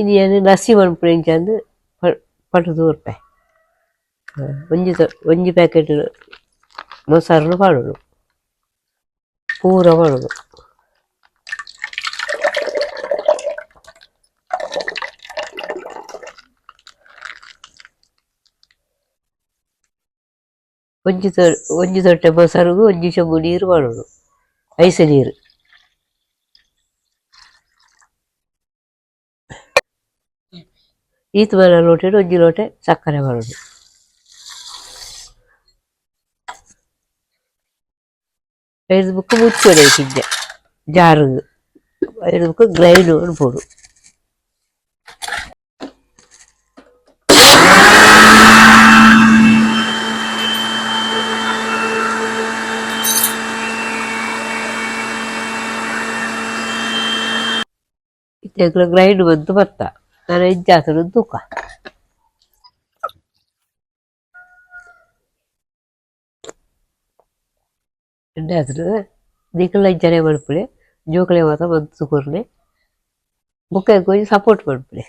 ಇನಿ ಯಾನ್ ಲಸ್ಸಿ ಮನ್ಪುನೆ ಎಂಚಂದ್ ಪಂಡುದು ಕೊರ್ಪೆ. ಒಂಜಿ ಒಂಜಿ ಪ್ಯಾಕೆಟ್ ಮೊಸರುನು ಪಾಡೊಡು, ಪೂರ ಪಾಡೊಡು. ಒಂಜಿ ಒಂಜಿ ತೊಟ್ಟೆ ಮೊಸರುಗು ಒಂಜಿ ಚೊಂಬು ನೀರು ಪಾಡೊಡು, ಐಸ್ ನೀರು. ಈತ್ ಮಲ್ಲ ಲೋಟೆಡ್ ಒಂಜಿ ಲೋಟೆ ಸಕ್ಕರೆ ಪಾಡೊಡು. ಐರ್ದ್ ಬೊಕ್ಕ ಮುಚ್ಚೊಡು ಐಕ್ ಇಂಚ ಜಾರುಗು. ಐರ್ದ್ ಬೊಕ್ಕ ಗ್ರೈಂಡ್ ಮನ್ಪೊಡು. ಇತ್ತೆ ಎಂಕುಲು ಗ್ರೈಂಡ್ ಮಂತ್ ಬತ್ತ ನನ ಎಂಚ ಆತುಂಡು ತೂಕ. ಎಡ್ಡೆ ಆತುಂಡು. ನಿಕುಲ್ಲ ಇಂಚನೆ ಮನ್ಪುಲೆ, ಜೋಕುಲೆಗ್ ಮಾತ ಮಂತ್ ಕೊರ್ಲೆ, ಬೊಕ ಎಂಕ್ ಒಂಜಿ ಸಪೋರ್ಟ್ ಮನ್ಪುಲೆ.